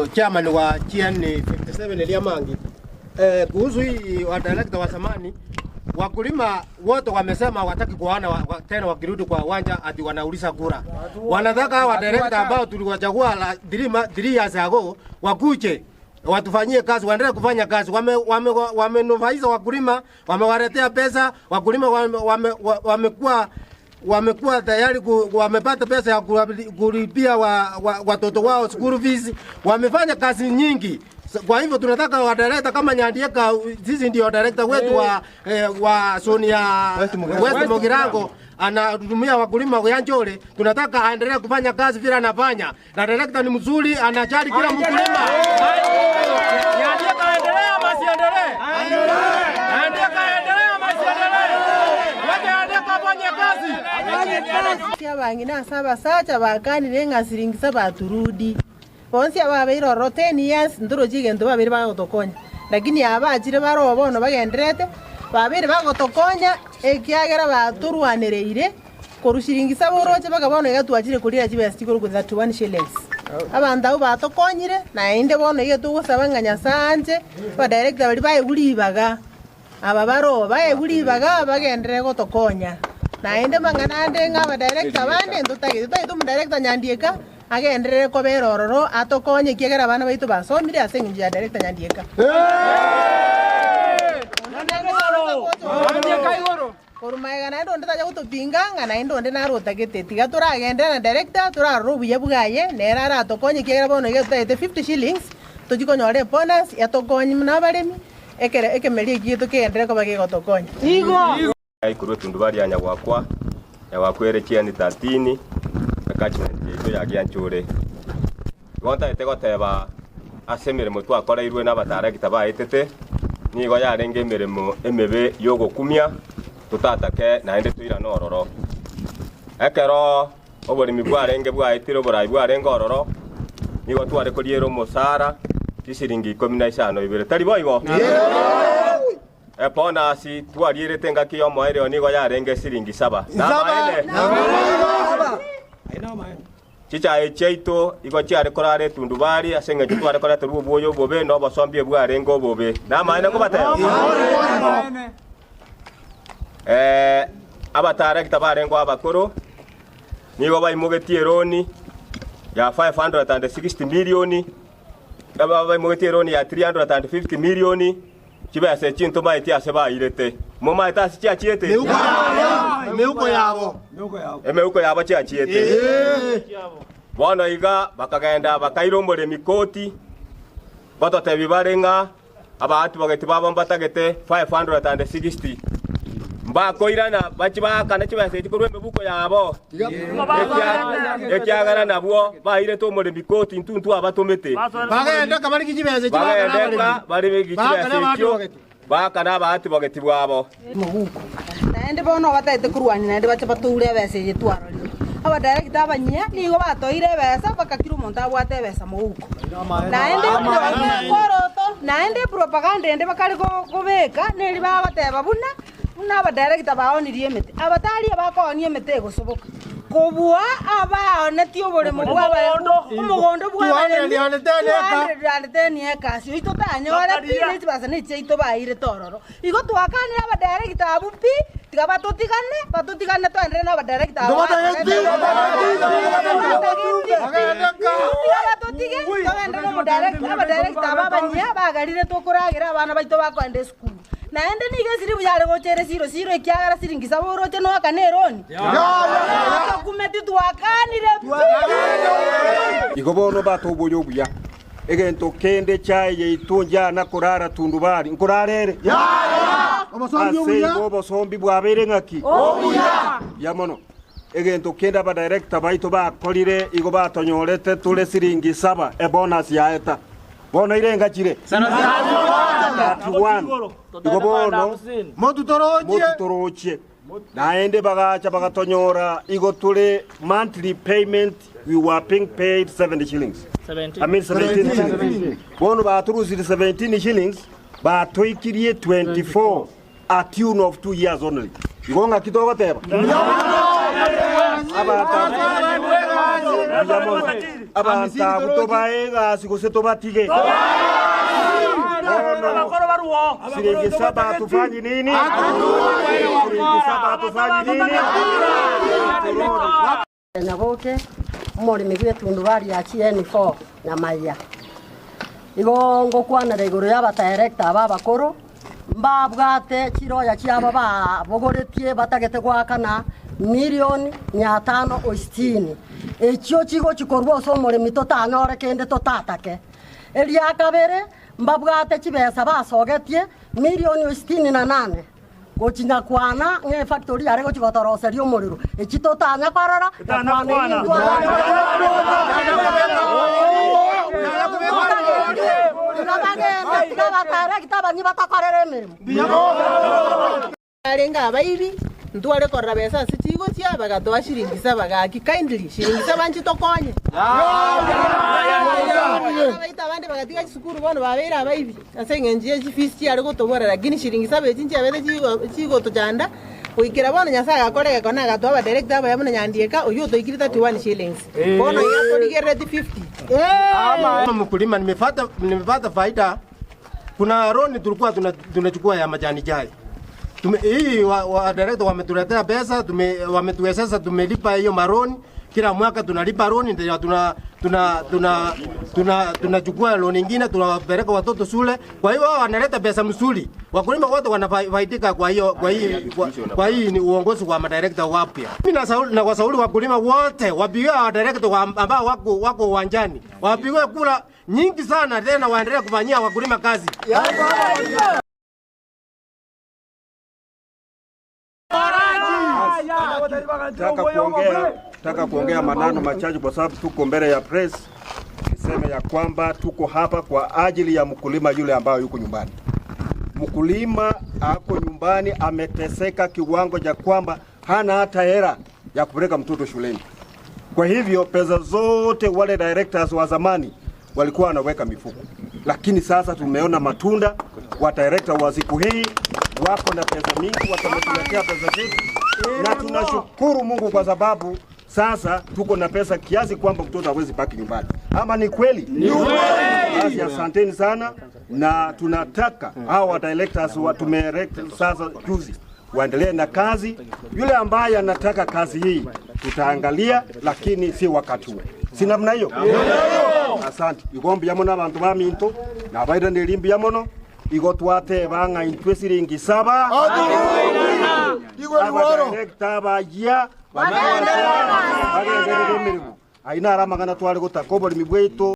Chairman wa GN 57 Elia Mangi. Eh, kuhusu hii wa director wa zamani wakulima wote wamesema hawataki kuona wa, wa, tena wakirudi kwa uwanja ati wanauliza kura. Wanataka hawa director ambao tuliwachagua la 3 years ago wakuje watufanyie kazi, waendelee kufanya kazi. Wamenufaisha wame, wame wamenufaisha wakulima, wamewaletea pesa wakulima, wamekuwa wame, wame wamekuwa wamekuwa tayari ku, wamepata pesa ya kulipia wa, wa, watoto wao school fees. Wamefanya kazi nyingi. Kwa hivyo tunataka wa director kama Nyandieka, sisi ndio director wetu wa, eh, wa zone ya West Mugirango anahudumia wakulima wa Njole. Tunataka aendelee kufanya kazi vile anafanya, na director ni mzuri, anajali kila mkulima. Nyandieka aendelee ama asiendelee? Nyandieka aendelee ama asiendelee? Wacha Nyandieka afanye kazi. Abang'ina ase abasacha bakanire ng'a siringisa baturudi. Bonsi aba babeire ororo 10 years ntorochi egento babeire bagotokonya. Lakini aba bachire baroo bono bagendererete, babeire bagotokonya ekiagera batorwanereire korwa shilingi saba oroche mpaka bono iga twachire korira chibesa chikorokwa 31 shillings. Abanto abwo batokonyire, naende bono iga togosaba ng'a Nyasae anche, abadirector baria baegwe ribaga, aba baroo baegwe ribaga bagenderere gotokonya. Naende amang'ana ande ng'a abadirector bande ntotagete, totagete omodirector Nyandieka agenderere kobera ororo atokonye ekiagera abana baito basomire ase engencho ya director Nyandieka. Korwa magega naende onde tacha gotopinga ng'a naende onde naro otagete. Tiga toragenderere na director torarore obuya bwaye nere aratokonye ekiagera bono iga totagete 50 shillings tochie konyora ebonus etokonye buna abaremi ekere ekemeri eki gieto kegenderere koba kegotokonya. Aikorwe etundubari ya Nyagwakwa, Nyagwakwa ere chieni 13, ecatchment yaito ya Gianchure. Igo ntagete goteba ase emeremo twakoreirwe n'abatarekita baetete, nigo yarenge emeremo emebe y'ogokumia, totatake naende toirane ororo. Ekero oboremi bwarenge bwaetire oborai bwarenge ororo, nigo tware koriera omosara chisiringi ikomi na isano ibere. Tari boigo? Ebonasi twarierete engaki y'omoerio nigo yarenge siringi saba. Namaene. Chichae chiaito igo chiare korara etundubari ase engencho tware koreterwa obwoyo obobe na obosombi ebwarenge obobe. Namaene nkobatebia. Eh, abatarekta barengeo abakoro nigo baimogetie eroni ya 560 milioni, abaimogetie eroni ya 350 milioni, Chibesa echi ntomaeti ase bairete. Momaete ase chiachiete? Emeuko yabo. Emeuko yabo chiachiete. Bono iga bakagenda bakaira omoremi koti, ngototebi bare ng'a abaadvocate babo mbatagete 560. Mbakoirana bachie baakane chibesa echi korwa emebuko yabo, ekiagera nabwo bairete omoremi koti intwe ntwabatomete. Bagendeka barigie chibesa echi baakane abaremi. Bagendeka barigie Baakane chibesa echio, abaadvocate. baakane abaadvocate bwabo. Moguko. Naende bono batagete korwania naende bache batoure ebesa eye twarorire. Abadirector abanyia nigo batoeire ebesa mpaka kera omonto abwate ebesa moguko. Naende koroto, naende propaganda ende bakare kobeka neri bagoteba buna, buna abadirector baonirie emete. Aba tari abakoonia emete egosoboka, kobua abaonetie oboremo bwa omogondo bw'abaremi 210 acres oyio totanyore pi ne chibesa ne chiaito bairete ororo. Igo twakanire abadirector abwo pi, tiga batotigane, batotigane toenderere na abadirector aba Tiga batotige, togenderere na omodirector, abadirector aba abanyia bagarire tokoragera abana baito bakoenda esukuru. Naende nigo esiribu yare gocha ere siro siro ekiagera siringi saba oroche noakane eroni. Tokumeti twakanire pi. Igo bono batoboria obuya. Egento kende chiaye yaito njana korara tundubari, nkorara ere? Ase igo obosombi bwabeire ng'aki? Buya mono. Egento kende abadirector baito bakorire igo batonyorete tore siringi saba ebonus yaeta. Bono irenga chire? 31. Igo bono motutorochie. Naende bagacha bagatonyora igo tore monthly payment we were being paid 70 shillings. I mean 17 shillings. Bono batorusiri 17 shillings batoikirie 24 a tune of 2 years only. Igo ng'aki togoteba? Abanto. Mbuya mono. Abanto abwo tobae egasi gose tobatige. Bono siringi saba hatufanyi nini? Siringi saba hatufanyi nini? Turudi. Nyaboke, omoremi bw'etundubari ya GN4 Nyamaiya. Igo ngokwanera igoro y'abadirector aba abakoro, mbabwate chiroya chiabo babogoretie batagete goakana milioni mia tano o sitini. Echio chigochi korwa ase omoremi totanyore kende totatake. Eria kabere, mbabwate chibesa basogetie milioni o sitini na nane. Gochi nyakwana ng'a efactory yare gochi gotoroseria omorero, echi totanya korora, nyakwana eri Tiga bagende, tiga abadirector abanyia batokorere emeremo. Arenge abaibi, ntware korora besa ase chigochia, bagatoa shilingi saba gaki kindly, shilingi saba nchitokonye. Abana baito abande bagatiga chisukuru bono babeire abaibi ase eng'encho ye chifees chiare gotobora lakini shilingi saba echi nchiabete chigotochanda goikera bono Nyasaye agakora egekone agatoa abadirector abaya buna Nyandieka oyio otoikire 31 shillings bono iga torigerereti 50. Kama mkulima nimepata faida. Kuna loan tulikuwa tunachukua ya majani chai. Hii wa director wametuletea pesa, wametuwezesha tumelipa hiyo maroni. Kila mwaka tunalipa loan, ndio tunachukua loan nyingine tunawapeleka watoto shule. Kwa hiyo wao wanaleta pesa mzuri. Wakulima wote wanafaidika kwa hiyo, kwa hii, kwa, kwa hii ni uongozi wa madirector wapya. Mimi na wasauli wakulima wote wapigie wa director ambao wako uwanjani. Wapigie kura nyingi sana tena waendelee kufanyia wakulima kazi. Taka kuongea maneno machache kwa sababu tuko mbele ya press. Niseme ya kwamba tuko hapa kwa ajili ya mkulima yule ambaye yuko nyumbani. Mkulima ako nyumbani ameteseka kiwango cha kwamba hana hata hela ya kupeleka mtoto shuleni. Kwa hivyo pesa zote wale directors wa zamani walikuwa wanaweka mifuko, lakini sasa tumeona matunda. Wa director wa siku hii wako na pesa mingi, watamtuletea pesa zetu, na tunashukuru Mungu kwa sababu sasa tuko na pesa kiasi kwamba mtoto hawezi baki nyumbani. Ama ni kweli? Ni kweli. Basi asanteni sana, na tunataka hawa directors wa tumeelect sasa juzi waendelee na kazi. Yule ambaye anataka kazi hii tutaangalia, lakini si wakati huu. Si namna hiyo? Asante. Igombi ya mono abantu ba minto na baira nelimbi ya mono igo twateba ng'a intwe siringi saba. Aba director bajia bagenderere emirimo. Aina aramagana tware gotaka oboremi bwaitu.